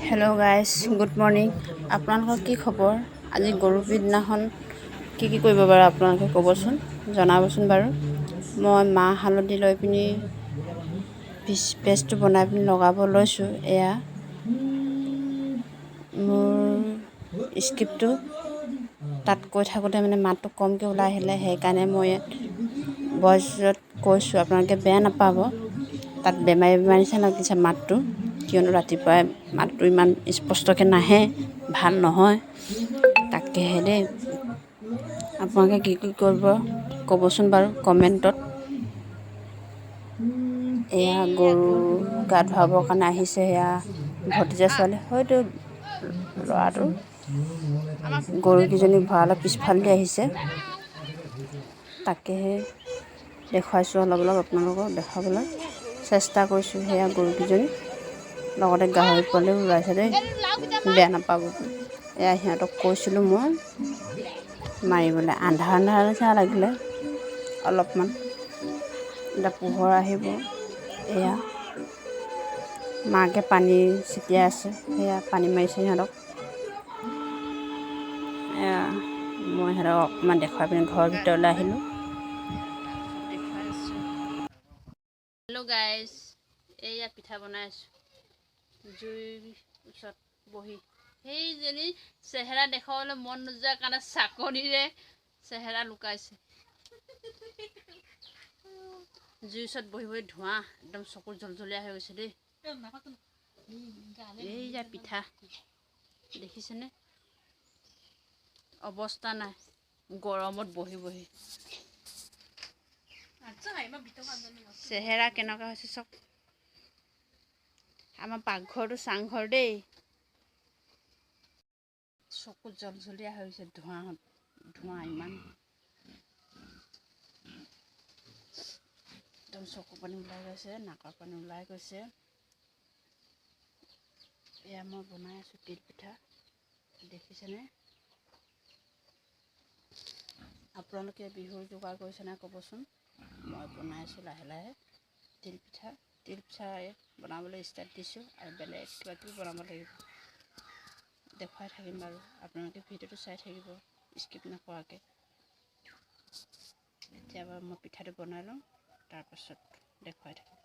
Hello' guys, good morning. আপোনালোকৰ কি খবৰ? আজি গৰু বিহুৰ দিনাখন কি কি কৰিব বাৰু আপোনালোকে ক'বচোন, জনাবচোন বাৰু। মই মাহ হালধি লৈ পিনি পেষ্টটো বনাই পিনি লগাব লৈছোঁ। এয়া মোৰ স্ক্ৰিপ্টটো তাত কৈ থাকোঁতে মানে মাতটো কমকৈ ওলাই আহিলে, সেইকাৰণে মই ইয়াত ভইচত কৈছোঁ, আপোনালোকে বেয়া নাপাব। তাত বেমাৰী বেমাৰী নিচিনা লাগিছে মাতটো, কিয়নো ৰাতিপুৱাই মাতটো ইমান স্পষ্টকৈ নাহে, ভাল নহয়। তাকেহে দেই, আপোনালোকে কি কি কৰিব ক'বচোন বাৰু কমেণ্টত। এয়া গৰু গা ধুৱাবৰ কাৰণে আহিছে। এয়া ভতিজা ছোৱালী, হয়তো ল'ৰাটো গৰুকেইজনী ভঁৰালৰ পিছফালেদি আহিছে। তাকেহে দেখুৱাইছোঁ, অলপ অলপ আপোনালোকক দেখুৱাবলৈ চেষ্টা কৰিছোঁ। সেয়া গৰুকেইজনী, লগতে গাহৰি পোৱালিও ওলাইছে দেই, বেয়া নাপাব। এয়া সিহঁতক কৈছিলোঁ মই মাৰিবলৈ। আন্ধাৰ আন্ধাৰ নিচিনা লাগিলে অলপমান, এতিয়া পোহৰ আহিব। এয়া মাকে পানী ছটিয়াই আছে, সেয়া পানী মাৰিছে সিহঁতক। এয়া মই সিহঁতক অকণমান দেখুৱাই পিনি ঘৰৰ ভিতৰলৈ আহিলোঁ। হেল্ল' গাইজ, এইয়া পিঠা বনাই আছোঁ জুইৰ ওচৰত বহি। সেইজনী চেহেৰা দেখুৱাবলৈ মন নোযোৱাৰ কাৰণে চাকনিৰে চেহেৰা লুকাইছে। জুইৰ ওচৰত বহি বহি ধোঁৱা একদম চকু জলজলীয়া হৈ গৈছে দেই। এইয়া পিঠা দেখিছেনে? অৱস্থা নাই গৰমত বহি বহি। চেহেৰা কেনেকুৱা হৈছে চাওক। আমাৰ পাকঘৰটো চাংঘৰ দেই। চকুত জলজলীয়া হৈ গৈছে ধোঁৱাত, ধোঁৱা ইমান, একদম চকু পানী ওলাই গৈছে, নাকৰ পানী ওলাই গৈছে। এয়া মই বনাই আছোঁ তিল পিঠা, দেখিছেনে? আপোনালোকে বিহুৰ যোগাৰ কৰিছেনে ক'বচোন। মই বনাই আছোঁ লাহে লাহে তিল পিঠা। তিল পিঠা বনাবলৈ ষ্টাৰ্ট দিছোঁ আৰু বেলেগ কিবা কিবি বনাব লাগিব, দেখুৱাই থাকিম বাৰু। আপোনালোকে ভিডিঅ'টো চাই থাকিব স্কিপ নকৰাকৈ। এতিয়া বাৰু মই পিঠাটো বনাই লওঁ, তাৰপাছত দেখুৱাই থাকিম।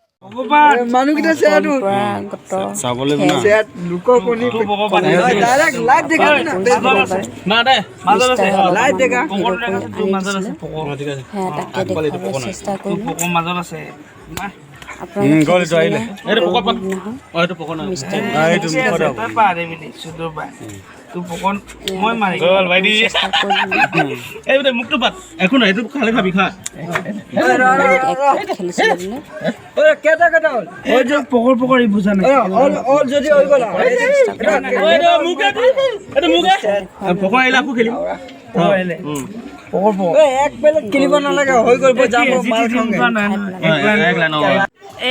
মানুহকেইটা চেয়াৰটো পৰম্পৰাগত চাবলৈ খেল লোকৰ কণী ডাইৰেক্ট লাইভ দেখা না দে, মাজত আছে। লাইভ দেখা। ভিডিঅ' কৰি আনি দিছিলে, ঠিক আছে। সেয়া তাকে দেখুৱাবলৈ চেষ্টা কৰিলোঁ। পকৰ মাজত আছে। আপোনালোকে গ'ল, এইটো আহিলে। খেলিছিলেনে এইটো পকৰ পাত। দিনাখন? অ, এইটো পকৰ নহয়। মিষ্টাৰ এইটো মুখত হ'ব। মই মাৰি গ'ল ভাইটি। চেষ্টা কৰিলোঁ। এই মুখটো পাত, একো নাই, এইটো খালে খাবি, খা। এক খেলিছিলে বোলে। কেইটা কেইটা হ'ল? পকৰ পকৰ বুজা নাই। অল অল যদি হৈ গ'ল। এইটো মোকে, এইটো মোকে। পকৰ আহিলে আকৌ খেলিম। পকৰ পকৰ। এক বেলেগ কিনিব নালাগে, হৈ গ'ল, মই যাম, মাল খাওঁগে। এক লাইন।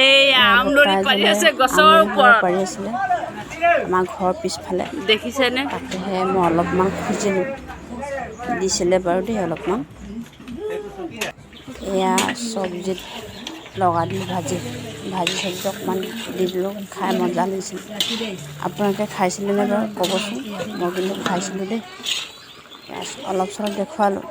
এইয়া আমলৰি পাৰি আছে গছৰ ওপৰত। পাৰি আছিলে আমাৰ ঘৰৰ পিছফালে। দেখিছেনে? তাকেহে মই অলপমান খুজিলোঁ, দিছিলে বাৰু দেই অলপমান। এয়া চব্জিত লগাই দিলোঁ, ভাজি ভাজি চব্জি অকণমান দি দিলোঁ, খাই মজা লাগিছিল। আপোনালোকে খাইছিলেনে বাৰু ক'বচোন। মই কিন্তু খাইছিলোঁ দেই। এয়া অলপ চলপ দেখুৱালোঁ।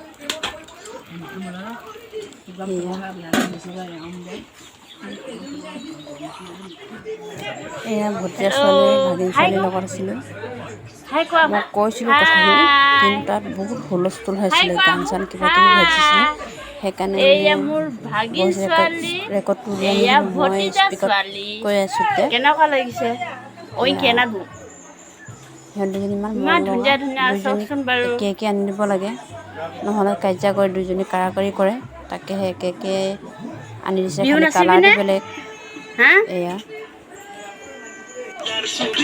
এয়া ভতিজা ছোৱালী, ভাগিন ছোৱালীৰ লগত আছিলোঁ। হাই কোৱা। মই কৈছিলোঁ কথাখিনি, কিন্তু তাত বহুত হুলস্থুল হৈছিলে, গান চান কিবা কিবি বাজিছিলে, সেইকাৰণে এয়া মোৰ ভাগিন ভইচ ছোৱালী, ৰেকৰ্ডটো উলিয়াই এয়া নিদিলোঁ। মই ভতিজা স্পীকাৰত ছোৱালী। কৈ আছোঁ এতিয়া। কেনেকুৱা লাগিছে ঐ কেনাবো? সিহঁত দুজনী ইমান ইমান মৰম লগা। ধুনীয়া ধুনীয়া। দুজনীক চাওকচোন বাৰু। একে একে আনি দিব লাগে, নহ'লে কাজিয়া কৰে, দুজনী কাৰাকাৰি কৰে। তাকেহে একে একে আনি দিছে। বিহু খালি নাচিবিনে? কালাৰটো বেলেগ। হা। এয়া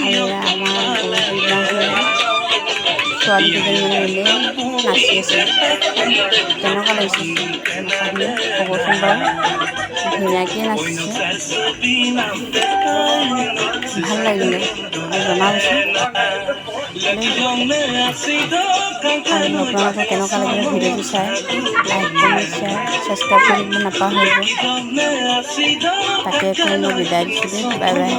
আৰু এয়া আমাৰ গৰু বিহুৰ ছোৱালী দুজনী মানে এনেই নাচি আছে। কেনেকুৱা লাগিছে নচাখিনি ক'বচোন বাৰু। ধুনীয়াকৈ নাচিছে, ভাল লাগিলে আৰু জনাবচোন দেই। আৰু আপোনালোকৰ কেনেকুৱা লাগিলে ভিডিঅ'টো চাই লাইক, কমেণ্ট, শ্বেয়াৰ, ছাবস্ক্ৰাইব কৰিবলৈ নাপাহৰিব। তাকে কৈ মই বিদায় দিছোঁ দেই। Bye bye.